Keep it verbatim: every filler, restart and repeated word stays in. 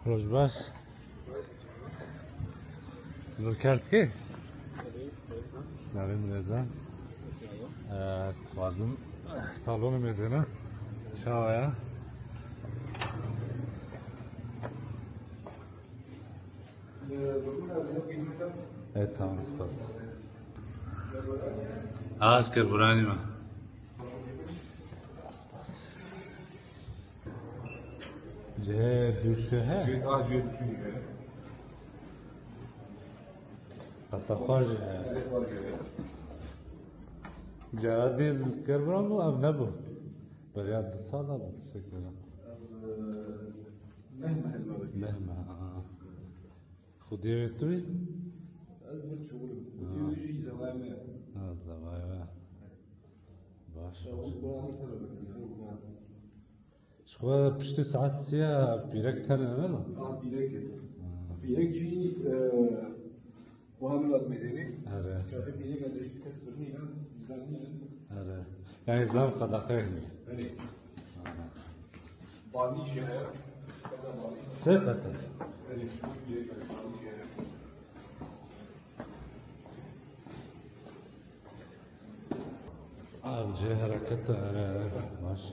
Roj baş. Zor kerd ki? Navê min Rezan. Ez dixwazim salonê mêzêna. Çawa ya? E, tamam, spas. Az kir buranî me. Spas. Cihê duşu he? Cihê, ah, cihê duşu he. Qata xwe jî he. Qata xwe jî he. Cara dêz li ker bira bû, ev nebû. Beriya du sala bû, tiştek bira. Ev, e, neh meh li me vekir. Neh meh, aha. Xwediyê wê tu yî? Ez bir çûlim. Ha. Xwediyê wê jî zevaya me. Ha, zevaya we. Baş, baş. Ji xwe piştî saet sê pîrek tene, ne mi? Ha, pîrek e. Ha. Pîrek jî, e, wiha min hat mêzênê. Erê. Çaxê pîrek e, lê jî kes birnî ne, bizden nîne. Erê. Yani zam qadaxê hene. Erê. Ha. Banî jî heye. Sê qet e. Erê, pîrek e, banî jî heye. Ev cihê hereket e, erê, erê. Baş.